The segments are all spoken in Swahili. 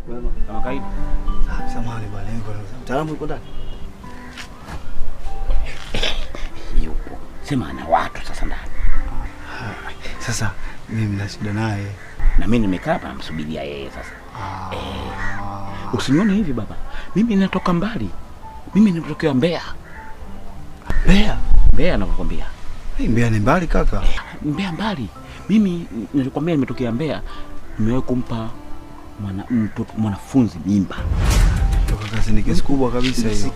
Kama kawaida. Safi, samahani bwana, niko na mtaalamu yuko ndani. Yupo. Sema ana watu sasa ndani. Sasa mimi na shida naye. Na mimi nimekaa hapa namsubiria yeye sasa. Usinione hivi baba. Mimi natoka mbali. Mimi nimetokea Mbeya. Mbeya? Mbeya nakwambia. Hey, Mbeya ni mbali kaka. Mbeya mbali. Mimi nilikwambia nimetokea Mbeya. Nimewahi kumpa mwanafunzi mimba. Toka kazi ni kesi kubwa kabisa hiyo.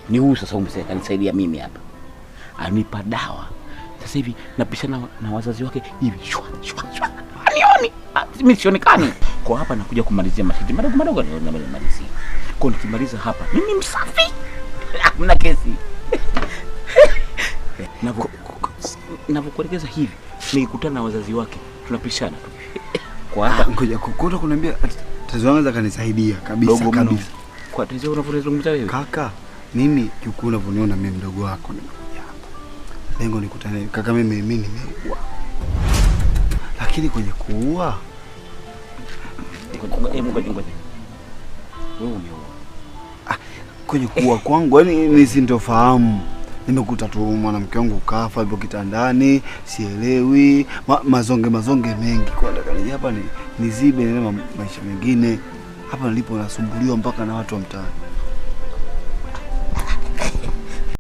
Ni huyu sasa mzee kanisaidia mimi hapa. Anipa dawa. Sasa hivi napishana na wazazi wake hivi shwa shwa shwa. Anioni. Mimi sionekani. Kwa hapa nakuja kumalizia masharti madogo madogo ndio namalizia. Kwa nikimaliza hapa mimi msafi. Hamna kesi. Navyokuelekeza hivi nikikutana na wazazi wake tunapishana tu. Kwa hapa ngoja kukuta kuniambia tatizo langu kanisaidia kabisa dogo mno. Kabisa. Kwa tatizo unavyozungumza wewe. Kaka, mimi kiukweli unavyoniona mimi mdogo wako nimekuja hapa. Lengo nikutane kaka, mimi nimeua. Lakini kwenye kuua Ngoja ngoja. Wewe umeua. Kwenye kuua kwangu yani nisintofahamu. Nimekuta tu mwanamke wangu kafa hapo kitandani, sielewi, mazonge mazonge mengi. Kwa nataka nije hapa nizibe nile maisha mengine. Hapa nilipo nasumbuliwa mpaka na watu wa mtaani.